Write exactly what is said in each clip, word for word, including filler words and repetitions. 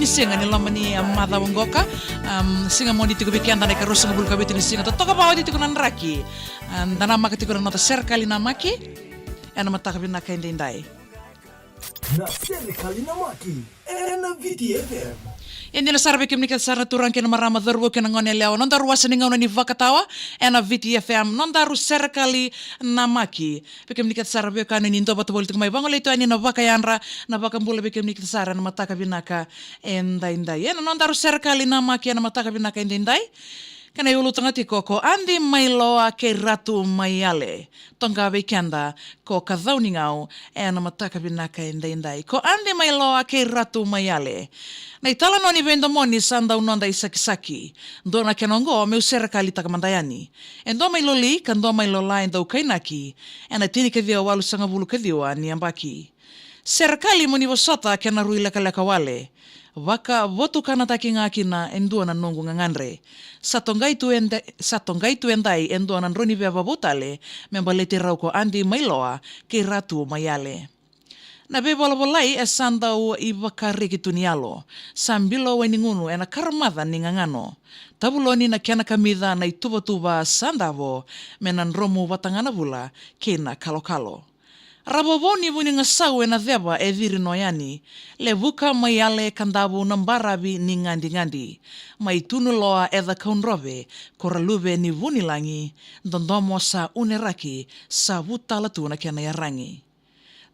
Siga ni loma ni, ah, macawa qoka. Am, siga Moniti tiko vei keda na ikaruasagavulu ka vitu ni siga. Totoka vakaoti tiko na draki. Ah, da namaka tiko na noda serekali namaki ena mataka vinaka edaidai. Na serekali namaki ena Viti F M. E dina sara vei kemuni kece sara na turaga kei na marama, cauravou kei na gone yalewa, nodaru wasa ni gauna ni vakatawa ena Viti F M, nodaru serekali namaki. Vei kemuni kece sara veiwekani ni dua vata voli tiko mai, vagolei tu yani na vakayadra, na vakabula vei kemuni kece sara ena mataka vinaka edaidai. Ena nodaru serekali namaki ena mataka vinaka edaidai. Kena iulutaga tiko ko Adi Mailoa kei Ratu Maiale. Toqa vei keda ko Kacaunigau ena mataka vinaka edaidai. Ko Adi Mailoa kei Ratu Maiale. Na italanoa ni veidomoni sa dau noda isakisaki. Dua na kena oqo meu serekalitaka mada yani. E dua mai Loli ka dua mai Lola e dau kainaki ena tinikaciwa walusagavulu kaciwa ni yabaki. Serekali mo ni vosota kei na rui lekaleka wale. Vakavotukanataki ga kina e dua na noqu gagadre. Sa toqai tu eda-, sa toqai tu edai e dua na drau ni veva vou tale me baleti rau ko Adi Mailoa kei Ratu Maiale. Na veivolavolai e sa dau ivakareki tu ni yalo. Sa bilo wai ni gunu ena karamaca ni gagano. Tavuloni na kena kamica na ituvatuva sa davo me na dromu vata ga na vula kei na kalokalo. Ravouvou ni vunigasau ena ceva e ciri no yani. Levuka Maiale ka davo na baravi ni gadigadi. Mai Tunuloa e cakaudrove ko Raluve ni Vunilagi. Dodomo sa uneraki sa vutala tu na kena yaragi.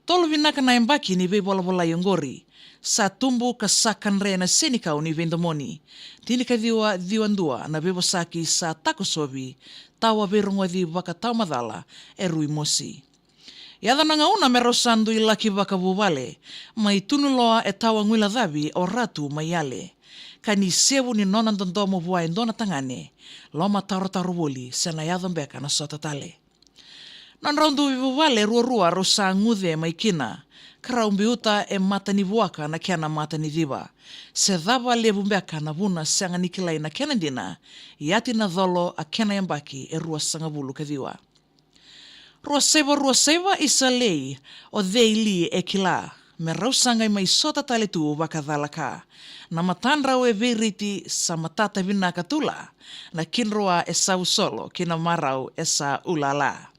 Tolu vinaka na yabaki ni veivolavolai oqori. Sa tubu ka sa kadre na senikau ni veidomoni. Tinikaciwa ciwa dua na veivosaki sa takosovi. Tawa veirogoci vakatawamacala e rui mosi. Yaco na gauna me rau sa dui laki vakavuvale. Mai Tunuloa e tawa guilacavi o Ratu Maiale. Ka ni sevu ni nona dodomo vua e dua na tagane. Lomatarotaro voli se na yaco beka na sota tale. Nodrau dui vuvale ruarua rau sa guce mai kina. Ka rau biuta e mata ni vuaka na kena mata ni civa. Se cava levu beka na vuna sega ni kilai na kena dina. Yati na colo a kena yabaki e ruasagavulu kaciwa. Rua saiva, rua saiva, isa lei, o cei li e kila. Me rau sa qai mai sota tale tu vakacalaka. Na matadrau e veiriti sa matata vinaka tula. Na kidroa e savu solo, ki na marau e sa ulala.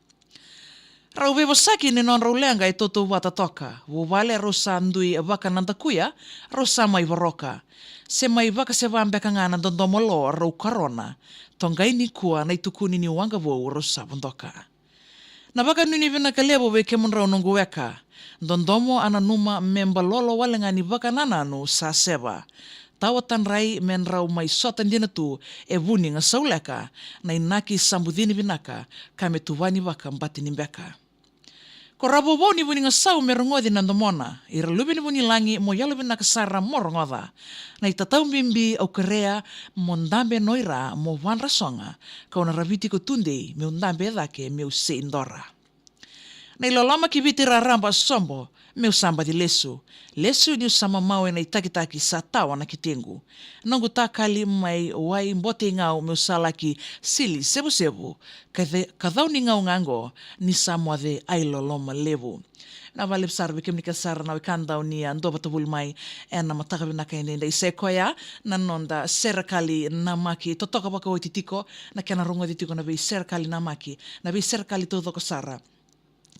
Rau veivosaki ni nodrau leqa e tautauvata toka. Vuvale rau sa dui vakanadakuya, rau sa mai voroka. Se mai vakaseva beka ga na dodomo lo rau karona. Toqai nikua na itukuni ni waqa vou rau sa vodoka. Na vakanuinui vinaka levu vei kemudrau noqu weka. Dodomo a nanuma me balolo wale ga ni vakanananu sa seva. Tawa tadrai me drau mai sota dina tu e vuni ga sauleka. Na inaki sa bucini vinaka ka me tuvani vakabati ni beka. Ko Ravouvou ni Vunigasau me rogoci na domona, ira luve ni Vunilagi mo yalo vinaka sara mo rogoca. Na itatau bibi au kerea mo dabe no ira mo vadra soga, kau na raviti ko tudei meu dabe e cake meu sei dora. Na iloloma ki Viti raraba sobo, meu sa baci lesu. Lesu niu sa mamau ena itakitaki sa tawa na kitiqu. Noqu takali mai wai bote igau meu sa laki sili sevusevu, ka ce-, ka cau ni gau ga oqo ni sa moce a iloloma levu. Na vale sara vei kemuni kece sara na wekadau ni a dua vata voli mai ena mataka vinaka edaidai, se koya na noda serekali namaki totoka vakaoti tiko na kena rogoci tiko na veiserekali namaki, na veiserekali taucoko sara.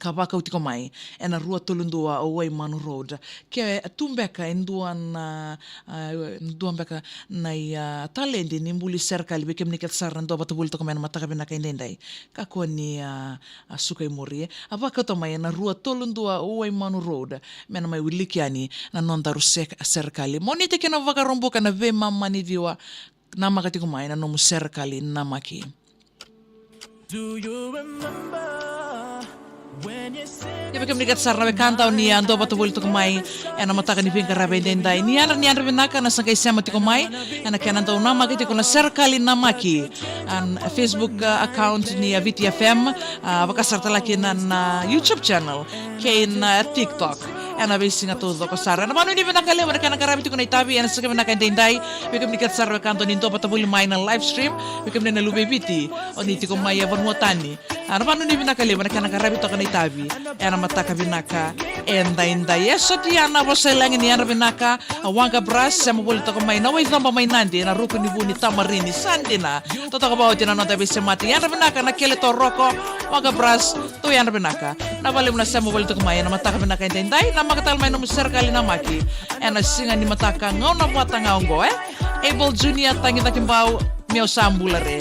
Ka vakau tiko mai ena rua tolu dua o Waimanu Road. Ke tu beka e dua na, a, dua beka na i, a, taledi ni buli serekali vei kemuni kece sara na dua vata voli toka mai ena mataka vinaka edaidai. Kakua ni, a, a suka i muri. A vakauta mai ena rua tolu dua o Waimanu Road. Me na mai wiliki yani na nodaru se-, serekali. Moniti kei na Vakaraubuka na veimama ni ciwa. Namaka tiko mai na nomu serekali namaki. Ia vei kemuni kece sara na wekadau ni a dua vata voli toka mai ena mataka ni veiqaravi edaidai. Ni yadra, ni yadra vinaka na sa qai sema tiko mai ena kena dau namaki tiko na serekali namaki. A Facebook, a, account ni a Viti F M, a, vaka sara tale kina na, na YouTube channel kei na TikTok. ena veisiga taucoko sara. Ena vakanuinui vinaka levu na kena qaravi tiko na itavi ena siga vinaka edaidai. Vei kemuni kece sara wekada ni dua vata voli mai na live stream, vei kemuni na luve i Viti, o ni tiko mai e vanua tani. Ena vakanuinui vinaka levu na kena qaravi toka na itavi ena mataka vinaka edaidai. E so dia na vosa i lagi ni yadra vinaka, a Waqa Brass, sema voli toka mai na Waicoba mai Nadi ena ruku ni vu ni tamarini. Sa dina. Totoka vakaoti na noda veisemati. Yadra vinaka na Kele Toroko, Waqa Brass, tou yadra vinaka. Na valevu na sema voli toka mai ena mataka vinaka edaidai, na maka tale mai nomu serekali na maki. Ena siga ni mataka gauna vata ga oqo, e? Abel Junior, Tagi Cakibau, Meu Sa Bula Re.